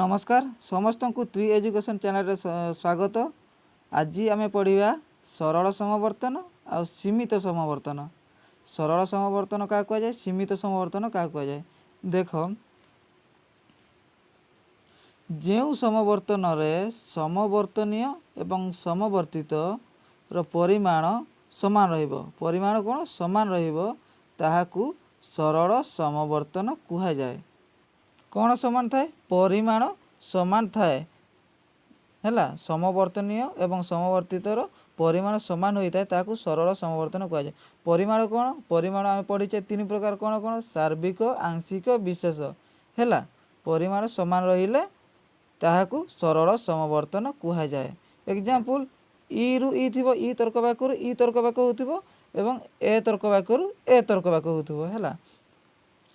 ନମସ୍କାର ସମସ୍ତଙ୍କୁ, ତ୍ରି ଏଜୁକେସନ୍ ଚ୍ୟାନେଲରେ ସ୍ୱାଗତ। ଆଜି ଆମେ ପଢ଼ିବା ସରଳ ସମବର୍ତ୍ତନ ଆଉ ସୀମିତ ସମବର୍ତ୍ତନ। ସରଳ ସମବର୍ତ୍ତନ କାହାକୁ କୁହାଯାଏ, ସୀମିତ ସମବର୍ତ୍ତନ କାହାକୁ କୁହାଯାଏ? ଦେଖ, ଯେଉଁ ସମବର୍ତ୍ତନରେ ସମବର୍ତ୍ତନୀୟ ଏବଂ ସମବର୍ତ୍ତିତର ପରିମାଣ ସମାନ ରହିବ, ପରିମାଣ କ'ଣ ସମାନ ରହିବ, ତାହାକୁ ସରଳ ସମବର୍ତ୍ତନ କୁହାଯାଏ। କ'ଣ ସମାନ ଥାଏ? ପରିମାଣ ସମାନ ଥାଏ। ହେଲା, ସମବର୍ତ୍ତନୀୟ ଏବଂ ସମବର୍ତ୍ତିତର ପରିମାଣ ସମାନ ହୋଇଥାଏ, ତାହାକୁ ସରଳ ସମବର୍ତ୍ତନ କୁହାଯାଏ। ପରିମାଣ କ'ଣ? ପରିମାଣ ଆମେ ପଢ଼ିଛେ ତିନି ପ୍ରକାର। କ'ଣ କ'ଣ? ସାର୍ବିକ, ଆଂଶିକ, ବିଶେଷ। ହେଲା, ପରିମାଣ ସମାନ ରହିଲେ ତାହାକୁ ସରଳ ସମବର୍ତ୍ତନ କୁହାଯାଏ। ଏକ୍ଜାମ୍ପଲ୍, ଇରୁ ଇ ଥିବ, ଇ ତର୍କ ବାକ୍ୟରୁ ଇ ତର୍କ ବାକ୍ୟ ହେଉଥିବ ଏବଂ ଏ ତର୍କ ବାକ୍ୟରୁ ଏ ତର୍କ ବାକ୍ୟ ହେଉଥିବ। ହେଲା,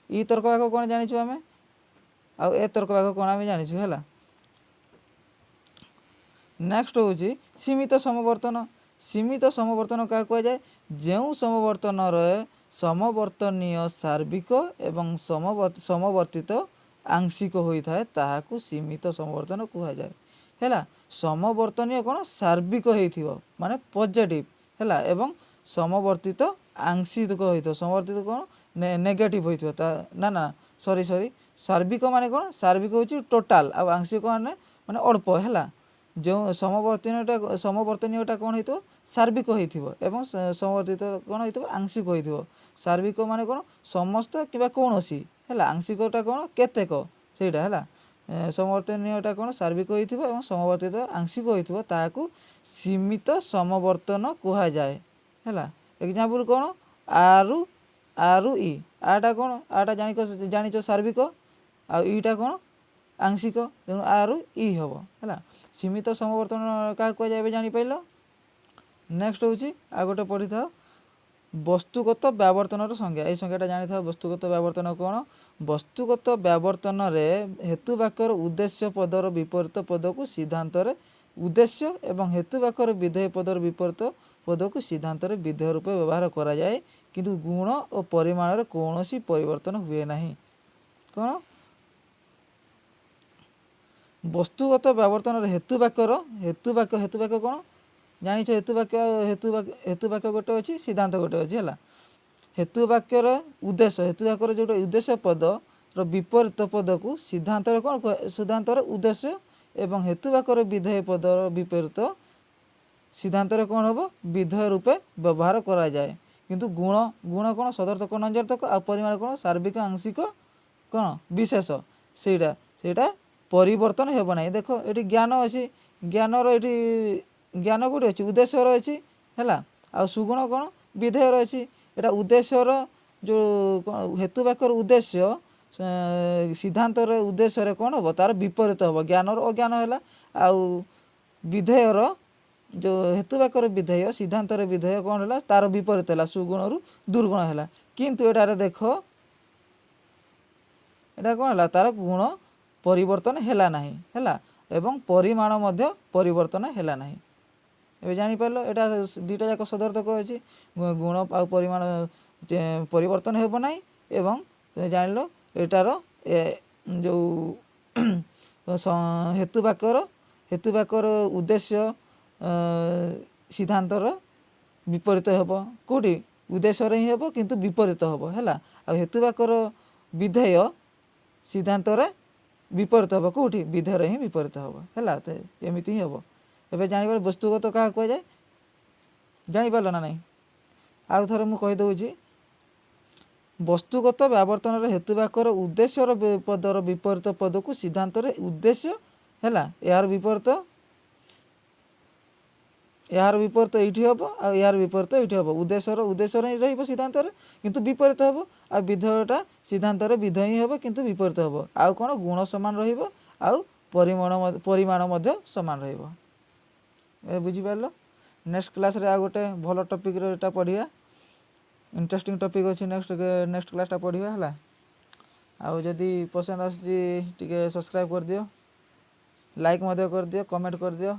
ଇ ତର୍କ ବାକ୍ୟ କ'ଣ ଜାଣିଛୁ ଆମେ, ଆଉ ଏ ତର୍କ ବାକ୍ୟ କ'ଣ ଆମେ ଜାଣିଛୁ। ହେଲା, ନେକ୍ସଟ ହେଉଛି ସୀମିତ ସମବର୍ତ୍ତନ। ସୀମିତ ସମବର୍ତ୍ତନ କାହାକୁ କୁହାଯାଏ? ଯେଉଁ ସମବର୍ତ୍ତନରେ ସମବର୍ତ୍ତନୀୟ ସାର୍ବିକ ଏବଂ ସମବର୍ତ୍ତିତ ଆଂଶିକ ହୋଇଥାଏ, ତାହାକୁ ସୀମିତ ସମବର୍ତ୍ତନ କୁହାଯାଏ। ହେଲା, ସମବର୍ତ୍ତନୀୟ କ'ଣ? ସାର୍ବିକ ହେଇଥିବ, ମାନେ ପଜିଟିଭ। ହେଲା, ଏବଂ ସମବର୍ତ୍ତିତ ଆଂଶିକ ହୋଇଥିବ। ସମବର୍ତ୍ତିତ କ'ଣ? ନେଗେଟିଭ ହୋଇଥିବ ତା ନା ନା ସରି ସରି, ସାର୍ବିକ ମାନେ କ'ଣ? ସାର୍ବିକ ହେଉଛି ଟୋଟାଲ, ଆଉ ଆଂଶିକ ମାନେ ମାନେ ଅଳ୍ପ। ହେଲା, ଯେଉଁ ସମବର୍ତ୍ତନୀୟଟା କ'ଣ ହେଇଥିବ? ସାର୍ବିକ ହେଇଥିବ ଏବଂ ସମବର୍ତ୍ତିତ କ'ଣ ହେଇଥିବ? ଆଂଶିକ ହେଇଥିବ। ସାର୍ବିକ ମାନେ କ'ଣ? ସମସ୍ତ କିମ୍ବା କୌଣସି। ହେଲା, ଆଂଶିକଟା କ'ଣ? କେତେକ, ସେଇଟା। ହେଲା, ସମବର୍ତ୍ତନୀୟଟା କ'ଣ? ସାର୍ବିକ ହେଇଥିବ ଏବଂ ସମବର୍ତ୍ତିତ ଆଂଶିକ ହୋଇଥିବ, ତାହାକୁ ସୀମିତ ସମବର୍ତ୍ତନ କୁହାଯାଏ। ହେଲା, ଏକ୍ଜାମ୍ପଲ୍ କ'ଣ? ଆରୁ ଆରୁ ଇ। ଆଟା କ'ଣ? ଆଟା ଜାଣିଛ ସାର୍ବିକ, ଆଉ ଇଟା କ'ଣ? ଆଂଶିକ। ତେଣୁ ଆରୁ ଇ ହେବ। ହେଲା, ସୀମିତ ସମବର୍ତ୍ତନ କାହାକୁ କୁହାଯାଏ ଏବେ ଜାଣିପାରିଲ। ନେକ୍ସଟ ହେଉଛି ଆଉ ଗୋଟେ ପଢ଼ିଥାଅ, ବସ୍ତୁଗତ ବ୍ୟାବର୍ତ୍ତନର ସଂଜ୍ଞା। ଏଇ ସଂଜ୍ଞାଟା ଜାଣିଥାଅ। ବସ୍ତୁଗତ ବ୍ୟାବର୍ତ୍ତନ କ'ଣ? ବସ୍ତୁଗତ ବ୍ୟାବର୍ତ୍ତନରେ ହେତୁ ବାକ୍ୟର ଉଦ୍ଦେଶ୍ୟ ପଦର ବିପରୀତ ପଦକୁ ସିଦ୍ଧାନ୍ତରେ ଉଦ୍ଦେଶ୍ୟ ଏବଂ ହେତୁ ବାକ୍ୟର ବିଧେୟ ପଦର ବିପରୀତ ପଦକୁ ସିଦ୍ଧାନ୍ତରେ ବିଧେୟ ରୂପେ ବ୍ୟବହାର କରାଯାଏ, କିନ୍ତୁ ଗୁଣ ଓ ପରିମାଣରେ କୌଣସି ପରିବର୍ତ୍ତନ ହୁଏ ନାହିଁ। କ'ଣ? ବସ୍ତୁଗତ ବ୍ୟାବର୍ତ୍ତନରେ ହେତୁ ବାକ୍ୟର ହେତୁ ବାକ୍ୟ, ହେତୁ ବାକ୍ୟ କ'ଣ ଜାଣିଛ? ହେତୁ ବାକ୍ୟ, ହେତୁ ବାକ୍ୟ ଗୋଟେ ଅଛି, ସିଦ୍ଧାନ୍ତ ଗୋଟେ ଅଛି। ହେଲା, ହେତୁ ବାକ୍ୟର ଉଦ୍ଦେଶ୍ୟ, ହେତୁ ବାକ୍ୟର ଯେଉଁଟା ଉଦ୍ଦେଶ୍ୟ ପଦର ବିପରୀତ ପଦକୁ ସିଦ୍ଧାନ୍ତରେ କ'ଣ, ସିଦ୍ଧାନ୍ତର ଉଦ୍ଦେଶ୍ୟ ଏବଂ ହେତୁ ବାକ୍ୟର ବିଧେୟ ପଦର ବିପରୀତ ସିଦ୍ଧାନ୍ତରେ କ'ଣ ହେବ? ବିଧେୟ ରୂପେ ବ୍ୟବହାର କରାଯାଏ। କିନ୍ତୁ ଗୁଣ, ଗୁଣ କ'ଣ? ସଦର୍ଥକ, ନଞ୍ଜର୍ଥକ। ଆଉ ପରିମାଣ କ'ଣ? ସାର୍ବିକ, ଆଂଶିକ, କ'ଣ ବିଶେଷ। ସେଇଟା ପରିବର୍ତ୍ତନ ହେବ ନାହିଁ। ଦେଖ, ଏଠି ଜ୍ଞାନ ଅଛି, ଜ୍ଞାନର ଏଠି ଜ୍ଞାନ କେଉଁଠି ଅଛି? ଉଦ୍ଦେଶ୍ୟର ଅଛି। ହେଲା, ଆଉ ସୁଗୁଣ କ'ଣ? ବିଧେୟର ଅଛି। ଏଇଟା ଉଦ୍ଦେଶ୍ୟର ଯେଉଁ ହେତୁ ବାକ୍ୟର ଉଦ୍ଦେଶ୍ୟ ସିଦ୍ଧାନ୍ତର ଉଦ୍ଦେଶ୍ୟରେ କ'ଣ ହେବ? ତାର ବିପରୀତ ହେବ। ଜ୍ଞାନର ଅଜ୍ଞାନ ହେଲା। ଆଉ ବିଧେୟର ଯେଉଁ ହେତୁ ବାକ୍ୟର ବିଧେୟ ସିଦ୍ଧାନ୍ତର ବିଧେୟ କ'ଣ ହେଲା? ତାର ବିପରୀତ ହେଲା, ସୁଗୁଣରୁ ଦୁର୍ଗୁଣ ହେଲା। କିନ୍ତୁ ଏଟାରେ ଦେଖ, ଏଇଟା କ'ଣ ହେଲା? ତାର ଗୁଣ ପରିବର୍ତ୍ତନ ହେଲା ନାହିଁ। ହେଲା, ଏବଂ ପରିମାଣ ମଧ୍ୟ ପରିବର୍ତ୍ତନ ହେଲା ନାହିଁ। ଏବେ ଜାଣିପାରିଲ, ଏଇଟା ଦୁଇଟା ଯାକ ସଦର୍ଥକ ଅଛି, ଗୁଣ ଆଉ ପରିମାଣ ପରିବର୍ତ୍ତନ ହେବ ନାହିଁ। ଏବଂ ଜାଣିଲ, ଏଟାର ଯେଉଁ ହେତୁ ବାକ୍ୟର ଉଦ୍ଦେଶ୍ୟ ସିଦ୍ଧାନ୍ତର ବିପରୀତ ହେବ। କେଉଁଠି? ଉଦ୍ଦେଶ୍ୟରେ ହିଁ ହେବ, କିନ୍ତୁ ବିପରୀତ ହେବ। ହେଲା, ଆଉ ହେତୁ ବାକ୍ୟର ବିଧେୟ ସିଦ୍ଧାନ୍ତରେ ବିପରୀତ ହେବ। କେଉଁଠି? ବିଧେୟରେ ହିଁ ବିପରୀତ ହେବ। ହେଲା, ତ ଏମିତି ହିଁ ହେବ। ଏବେ ଜାଣିବାର ବସ୍ତୁଗତ କାହା କୁହାଯାଏ ଜାଣିପାରିଲ ନା ନାହିଁ? ଆଉ ଥରେ ମୁଁ କହିଦେଉଛି। ବସ୍ତୁଗତ ବ୍ୟାବର୍ତ୍ତନର ହେତୁ ବାକ୍ୟର ଉଦ୍ଦେଶ୍ୟର ପଦର ବିପରୀତ ପଦକୁ ସିଦ୍ଧାନ୍ତରେ ଉଦ୍ଦେଶ୍ୟ। ହେଲା, ଏହାର ବିପରୀତ ଏଇଠି ହେବ ଆଉ ଏହାର ବିପରୀତ ଏଇଠି ହେବ। ଉଦ୍ଦେଶ୍ୟର ହିଁ ରହିବ ସିଦ୍ଧାନ୍ତରେ, କିନ୍ତୁ ବିପରୀତ ହେବ। ଆଉ ବିଧେୟଟା ସିଦ୍ଧାନ୍ତରେ ବିଧେୟ ହିଁ ହେବ, କିନ୍ତୁ ବିପରୀତ ହେବ। ଆଉ କ'ଣ? ଗୁଣ ସମାନ ରହିବ ଆଉ ପରିମାଣ ମଧ୍ୟ ସମାନ ରହିବ। ଏ ବୁଝିପାରିଲ? ନେକ୍ସଟ କ୍ଲାସ୍ରେ ଆଉ ଗୋଟେ ଭଲ ଟପିକ୍ର ଏଇଟା ପଢ଼ିବା। ଇଣ୍ଟରେଷ୍ଟିଂ ଟପିକ୍ ଅଛି। ନେକ୍ସଟ କ୍ଲାସ୍ଟା ପଢ଼ିବା। ହେଲା, ଆଉ ଯଦି ପସନ୍ଦ ଆସୁଛି, ଟିକେ ସବସ୍କ୍ରାଇବ୍ କରିଦିଅ, ଲାଇକ୍ ମଧ୍ୟ କରିଦିଅ, କମେଣ୍ଟ କରିଦିଅ।